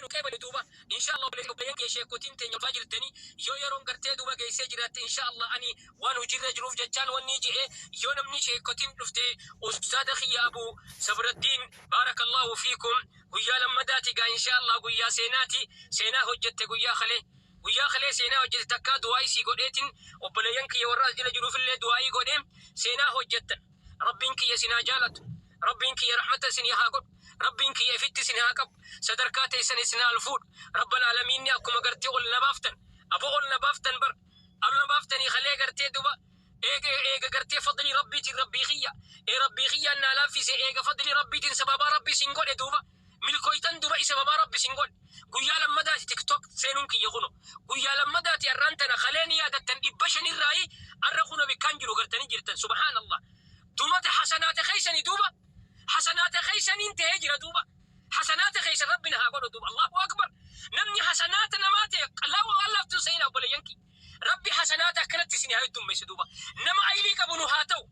nu qeebale duuba. Insha Allah obboleeyyan kee sheekotiin teenya ulfaa jirtanii yoo yeroon gartee duuba geessee jiraatte, insha Allah ani waan hojiirra jiruuf jechaan wanni je'e, yoo namni sheekotiin dhufte, ustaada kiyya Abu Sabraddiin, baarakallahu fiikum. Guyyaa lammadaati gaa, insha Allah guyyaa seenaati, seenaa hojjette. Guyyaa kalee, guyyaa kalee seenaa hojjette. Takkaa du'aa isii godheetin obboleeyyan kiyya warra as jala jiruufillee du'aa'ii godhe. Seenaa hojjettan. Rabbiin kiyya isin haa jaalatu, Rabbiin kiyya rahmata isinii haa godhu, Rabbiin kiyya ifitti isin haa qabu, sadarkaa teessan isin haa fuudhu rabbal aalamiinni. Akkuma gartee ol na baaftan, aboo ol na baaftan bar, ol na baaftanii kalee gartee duba. Eega eega gartee fadlii Rabbiitiin, Rabbii kiyya ee Rabbii kiyyaan naa laaffise. Eega fadlii Rabbiitiin sababaa Rabbi isin godhe duuba milkoytan duba, sababaa Rabbi isin godhe. Guyyaa lammadaati TikTok seenuun kiyya kuno guyyaa lammadaati arraan tana. Kalee ni yaadattan, 500rraayi arra kuno bikkaan jiru gartanii jirtan. Subhaanallah, dumata hasanaata keeysanii duuba, hasanaata keeysaniin tahee jira duuba. Hasanaata keeysan Rabbi na haa godhu duuba. Allahu akbar! Namni hasanaata namaa ta'e laa allaaftuun seenaa. Obboleeyyan kiyya, Rabbi hasanaata akkanatti isin haa heddummeessu duuba. Nama aylii qabu nu haa ta'u.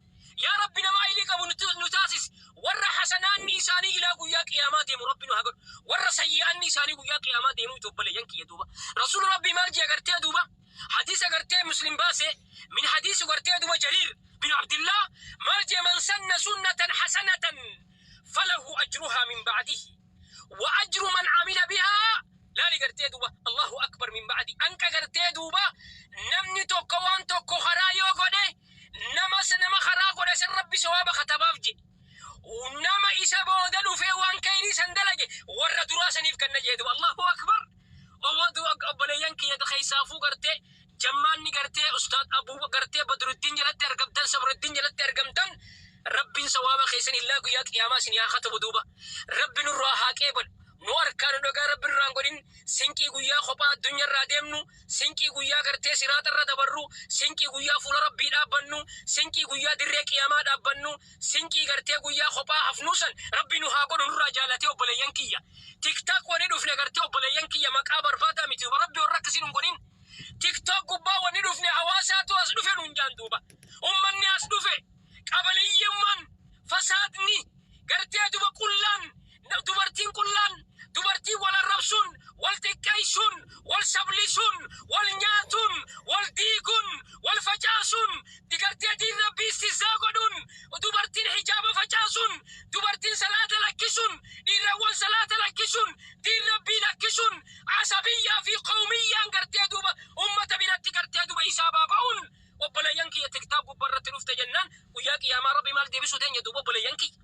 Yaa Rabbi, nama aylii qabu nu taasis. Warra hasanaanni isaanii ilaa guyyaa qiyaamaa deemu Rabbi nu haa godhu. Warra sayyi'aanni isaanii guyyaa qiyaamaa deemu itti. Obboleeyyan kiyya, duuba Rasuul Rabbi maal jee gartee duuba? Hadiisa gartee Muslim baase, min hadiisu gartee duuba Jariir bin Abdillah, maal jee? Man sanna sunnatan hasanatan falahu ajruhaa min ba'dihi wa ajru man amila bihaa. Laali gartee duuba, Allahu akbar, min ba'di anqa gartee duuba. Namni tokko waan tokko karaa yoo godhe, nama nama karaa godhe san Rabbi sawaaba katabaaf je. Nama isa booda dhufee waan kayrii san dalage warra duraa saniif kanna jee duuba. Allahu akbar! Obboleeyyan kiyya, keessaafuu gartee jammaanni gartee ustaad Abuu gartee Badruddin jalatti argamtan, Sabruddin jalatti argamtan, Rabbiin sawaaba keessan illaa guyyaa qiyaamaa isin haa katabu duuba. Rabbi nurraa haa qeebalu. Nu harkaa nu dhagaa Rabbi nurraa hin godhin. Sinqii guyyaa kophaa addunyaarraa deemnu, sinqii guyyaa gartee siraaxarra dabarru, sinqii guyyaa fuula Rabbii dhaabbannu, sinqii guyyaa dirree qiyaamaa dhaabbannu, sinqii gartee guyyaa kophaa hafnuu san Rabbi nu haa godhu, nurraa jaalatee. Obboleeyyan kiyya, TikTok wani dhufne gartee obboleeyyan kiyya maqaa barbaadaa miti duuba. Rabbi warra akkasiin hin godhin. TikTok gubbaa wanni dhufne hawaasaatu as dhufe nuun jaan duuba. Ummanni as dhufe qabaliyyummaan, fasaadni gartee duba, qullaan dubartiin, qullaan dubartiin, wal arrabsuun, wal xiqqeessuun, wal sablisuun, wal nyaatuun, wal diiguun, wal facaasuun, gartee diin Rabbii istizaa godhuun, dubartiin hijaaba facaasuun, dubartiin salaata lakkisuun, dhiirrawwan salaata lakkisuun, diin Rabbii lakkisuun, asabiyyaa fi qawmiyyaan gartee duuba ummata biratti gartee duba isaabaa ba'uun, obboleeyyan kiyya, TikTok gubbarratti dhufte jennaan guyyaa qiyaamaa Rabbi maal deebisuu teenya duuba? Obboleeyyan kiyya,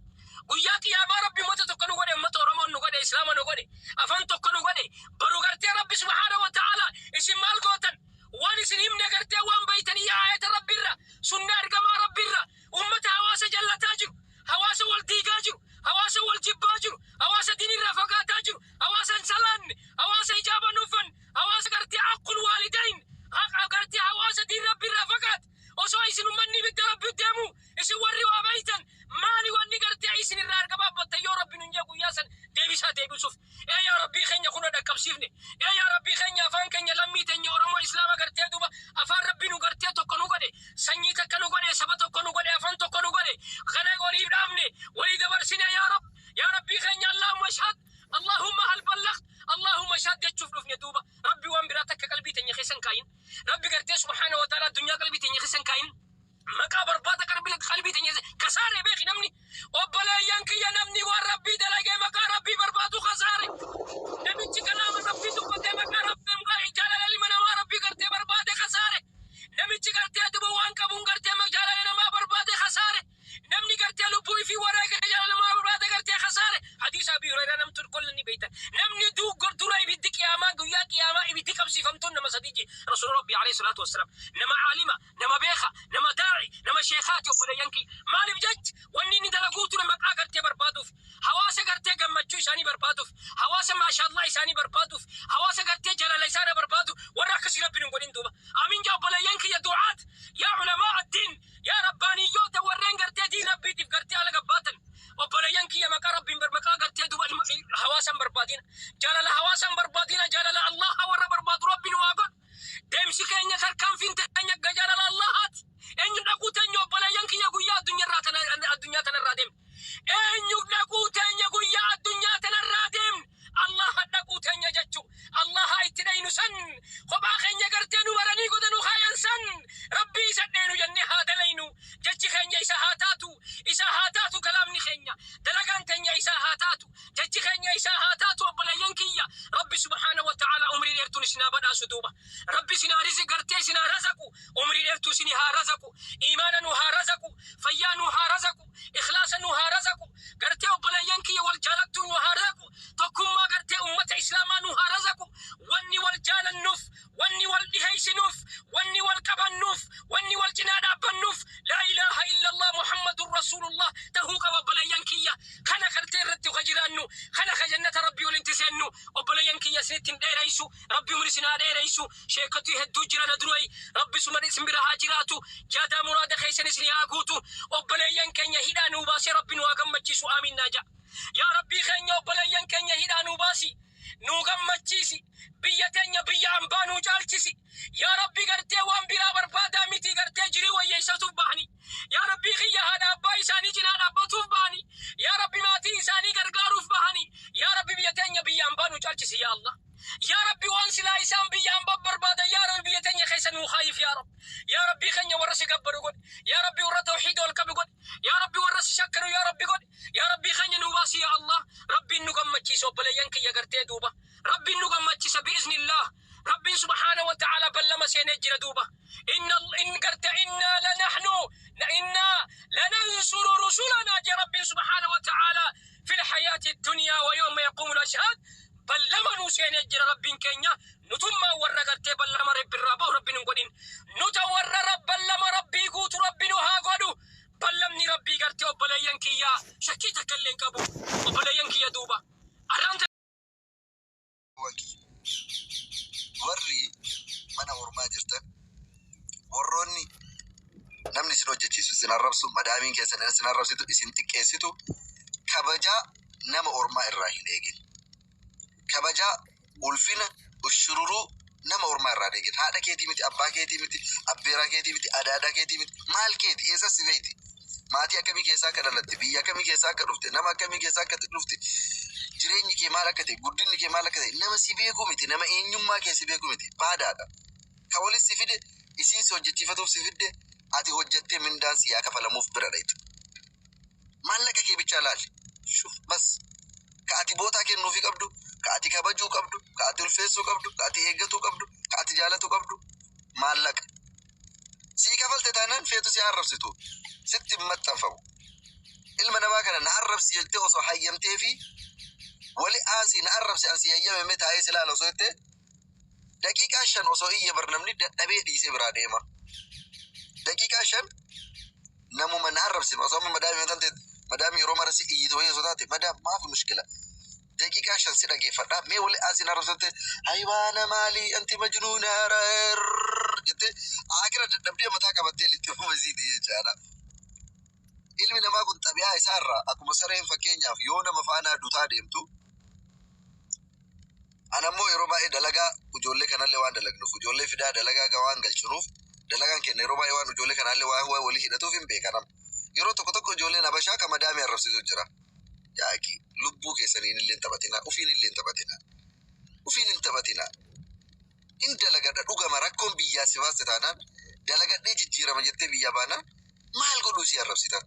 guyyaa qiyaamaa Rabbi ummata tokko nu godhe, ummata Oromoon nu godhe, Islaama nu godhe, afaan tokko nu godhe baru gartee. Rabbi subhaana wa ta'ala isin maal gootan? Waan isin himne gartee waan baytanii aayata Rabbiirra, sunnaa ergamaa Rabbiirra, ummata hawaasa jallataa jiru, hawaasa wal diigaa jiru, hawaasa wal jibbaa jiru, hawaasa diinirraa fagaataa jiru, hawaasa hin salaanne, hawaasa hijaaba hin uffanne, hawaasa gartee aqul waalidayn, gartee hawaasa diin Rabbiirraa fagaate, osoo isin ummanni ibidda Rabbi deemu, isin warri waa baytan maali wanni gartee isin irraa argamaa abbattan yoo Rabbi nun jee guyyaa san deebisaa deebisuuf? Ee yaa Rabbii keenya, kuna dhaqqabsiifne. Ee yaa Rabbii keenya, afaan keenya, lammii teenya Oromoo Islaama gartee duuba, afaan Rabbi nu gartee tokko nu godhe, sanyii takka nu godhe, saba tokko nu godhe, afaan tokko nu godhe, kana waliif dhaabne, walii dabarsine. Yaa Rab, yaa Rabbii keenya, Allahumma shahad, Allahumma hal ballagt, Allahumma shahad jechuuf dhufne duuba. Rabbi waan biraa takka qalbii teenya keessan kaayin. Rabbi gartee subhaana wa ta'ala addunyaa qalbii teenya keessan kaayin. Maqaa barbaada qalbii teenya kasaare. Beeki namni, obboleeyyan kiyya, namni waan Rabbii dalagee maqaa Rabbii barbaadu kasaare. Namichi kalaama Rabbii dubbatee maqaa Rabbii, jaalala ilma namaa Rabbii gartee barbaade kasaare. Namichi gartee duba waan qabuun gartee jaalala namaa barbaade kasaare. Namni gartee lubbuu fi wareega jaalala namaa barbaade gartee kasaare. Hadiisa Abii Hurayraa namtu kolla ni beektan. Namni dura ibiddi qiyaamaa, guyyaa qiyaamaa ibiddi qabsiifamtuun nama sadii je Rasuula Rabbii alayhi salaatu wassalaam. Nama aalima, nama beeka, nama daa'i, nama sheekaati. Obboleeyyan kiyya, maaliif jecha wanni inni dalaguu ture maqaa gartee barbaaduuf, hawaasa gartee gammachuu isaanii barbaaduuf, hawaasa maashaallah isaanii barbaaduuf, hawaasa gartee jaalala isaanii barbaadu. Warra akkasii Rabbi nun godhin duuba. Amiin jaa. Obboleeyyan kiyya, du'aat, yaa ulamaa addiin, yaa rabbaaniyyoota, warreen gartee diin Rabbiitiif gartee ala gabbaatan, obboleeyyan kiyya, maqaa Rabbiin maqaa gartee duba hawaasan barbaadina, jaalala hawaasan barbaadina. Jaalala Allaha warra barbaadu Rabbi nu haa godhu. Deemsi keenya, tarkaanfiin teenya jaalala Allahaati. Eenyu dhaquu teenya, obboleeyyan kiyya, guyyaa addunyaarraa tana, addunyaa tanarraa deemne? Eenyu dhaquu teenya guyyaa addunyaa tanarraa deemne? Allaha dhaquu teenya jechuudha. badhaasu duuba. Rabbi isin haa rizqi gartee isin haa razaqu, umrii dheertuu isin haa razaqu, iimaana nu haa razaqu, fayyaa nu haa razaqu, ikhlaasa nu haa razaqu, gartee obboleeyyan kiyya wal jaalattuu nu haa razaqu, tokkummaa gartee ummata islaamaa nu haa razaqu. Wanni wal jaalannuuf, wanni wal dhiheeysinuuf, wanni wal qabannuuf, wanni wal cinaa dhaabbannuuf laa ilaaha illallah Muhammadun rasuulullah tahuu qaba, obboleeyyan kiyya. Kana gartee irratti ka jiraannu, kana ka jannata Rabbii walitti seennu. Obboleeyyan kiyya, isinitti hin dheereysu. Rabbi umri isin haa dheereysu. Sheekotii hedduu jira na durai. Rabbi suma isin bira haa jiraatu, jaadaa muraada keessan isin haa guutu. Obboleeyyan keenya hidhaa nuu baasee Rabbi nu haa gammachiisu. Aamiin naa ja'a. Yaa Rabbii keenya, obboleeyyan keenya hidhaa nuu baasi, nuu gammachiisi, biyya teenya biyya ambaa nuu caalchisi. Yaa Rabbi, gartee waan biraa barbaadaa miti, gartee jirii wayyeessatuuf bahani. Yaa Rabbii kiyya, haadha abbaa isaanii cinaa dhaabbatuuf bahani. Yaa Rabbi, maatii isaanii gargaaruuf bahani. Yaa Rabbi, biyya teenya biyya ambaa nuu caalchisi. Yaa Allah, yaa Rabbi, waan silaa isaan biyya ambaa barbaadan, yaa Rabbi, biyya teenya keessa nuu kaayiif. Yaa Rabbi, yaa Rabbii keenya, warra si gabbaru godhe. Yaa Rabbi, warra tawxiida ol qabu godhe. Yaa Rabbi, warra si shakkaru, yaa Rabbi, godhe. Yaa Rabbii keenya, nuu baasi. Yaa Allah, Rabbiin nu gammachiisa. Obboleeyyan kiyya, gartee duuba Rabbiin nu gammachiisa bi'iznillah. Rabbiin subhaana wa ta'ala ballama seenee jira duuba. Inna in garte innaa lanahnu innaa lanansuru rusulanaa jee Rabbiin subhaana wa ta'ala fil hayaati dunyaa wa yawma yaquumu al-ashhaad. Ballama nuu seenee jira Rabbiin keenya. Nutummaa warra gartee ballama Rabbiirraa bahu Rabbiin hin godhin. Nuta warra ballama Rabbii guutu Rabbi nu haa godhu. Ballamni Rabbii gartee, obboleeyyan kiyyaa, shakkii takka illee hin qabu. Obboleeyyan kiyya, duuba arraan Warri mana ormaa jirtan, warroonni namni isin hojjechiisu isin arrabsu, madaamiin keessan isin arrabsitu, isin xiqqeessitu, kabajaa nama ormaa irraa hin eegin. Kabajaa, ulfina, ushururuu nama ormaa irraa hin eegin. Haadha keetii miti, abbaa keetii miti, abbeeraa keetii miti, adaadaa keetii miti, maal keeti, eessa si beeyti? Maatii akkamii keessaa akka dhalatte, biyya akkamii keessaa akka dhufte, nama akkamii keessaa akka dhufte, jireenyi kee maal akka ta'e, guddinni kee maal akka ta'e, nama si beekuu miti, nama eenyummaa kee si beekuu miti, baadaadha. Ka walis si fide, isiin si hojjechiifatuuf si fidde, ati hojjettee mindaan si yaa kafalamuuf bira dhayxu. Maallaqa kee bichaa laali. Shuf bas. Ka ati bootaa kennuufii qabdu, ka ati kabajuu qabdu, ka ati ulfeessuu qabdu, ka ati eeggatuu qabdu, ka ati jaalatuu qabdu, maallaqa. Sii kafalte taanaan feetu si arrabsitu, sitti hin maxxanfamu. Ilma namaa kana na arrabsi jettee osoo hayyamtee fi wali aansii na arrabsi, ansi hayyame, mee taa'ee si laala osoo jettee, daqiiqaa 5 osoo iyya bar namni dadhabee dhiisee biraa deema. Daqiiqaa 5 namuma na arrabsi osoo amma madaamii mataan ta'e, madaamii yeroo mara si iyyitu wayii osoo taate, madaam maafi mushkila, daqiiqaa 5 si dhageeffadha, mee wali aansii na arrabsi, haywaana maalii anti majnuuna jettee akira dadhabdee mataa qabattee lixxee ofuma isiiti jechaadha. Ilmi namaa kun xabi'aa isaa irraa akkuma sareen, fakkeenyaaf yoo nama faanaa dutaa deemtu. Ana immoo yeroo baay'ee dalagaa ijoollee kanallee waan dalagnuuf, ijoollee fidaa dalagaa waan galchinuuf, dalagaan keenya yeroo baay'ee waan ijoollee kanallee waan walii hidhatuuf hin beekanam. Yeroo tokko tokko ijoolleen habashaa ka madaamii arrabsiisu jira. Yaaqi lubbuu keessaniin illee hin taphatinaa, ufiin illee hin taphatinaa. Ufiin hin taphatinaa. Hin dalagadha, dhugama rakkoon biyyaa si baaste taanaan, dalagadhee jijjiirama jettee biyyaa baanaan, maal godhuu si arrabsitan?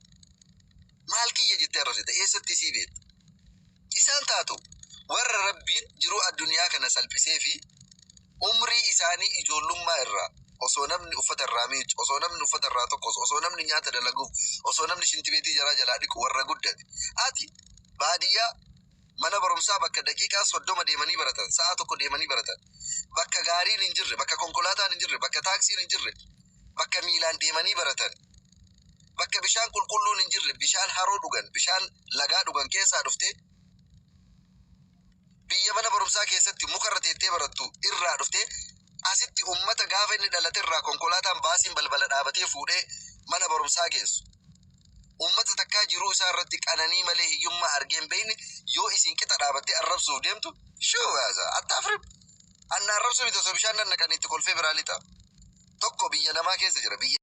Maal kiyya jettee arrabsita? Eessatti sii beekta? Isaan taatu warra Rabbiin jiruu addunyaa kana salphisee fi umrii isaanii ijoollummaa irraa osoo namni uffata irraa miicu, osoo namni uffata irraa tokkosu, osoo namni nyaata dalaguuf, osoo namni shintibeetii jaraa jalaa dhiqu warra guddate. Ati baadiyyaa mana barumsaa bakka daqiiqaa 30 deemanii baratan, sa'a tokko deemanii baratan, bakka gaariin hin jirre, bakka konkolaataan hin jirre, bakka taaksiin hin jirre, bakka miilaan deemanii baratan, bakka bishaan qulqulluun hin jirre, bishaan haroo dhugan, bishaan lagaa dhugan keessaa dhuftee, biyya mana barumsaa keessatti mukarra teettee barattu irraa dhuftee, asitti ummata gaafa inni dhalate irraa konkolaataan baasiin balbala dhaabatee fuudhee mana barumsaa geessu. Ummata takkaa jiruu isaa irratti qananii malee hiyyummaa argee hin beekne yoo isin qixa dhaabattee arrabsuuf deemtu, shuu yaasa attaafrib. Anna arrabsuu miti, osoo bishaan nannaqanii itti kolfee biraa lixa. Tokko biyya namaa keessa jira. Biyya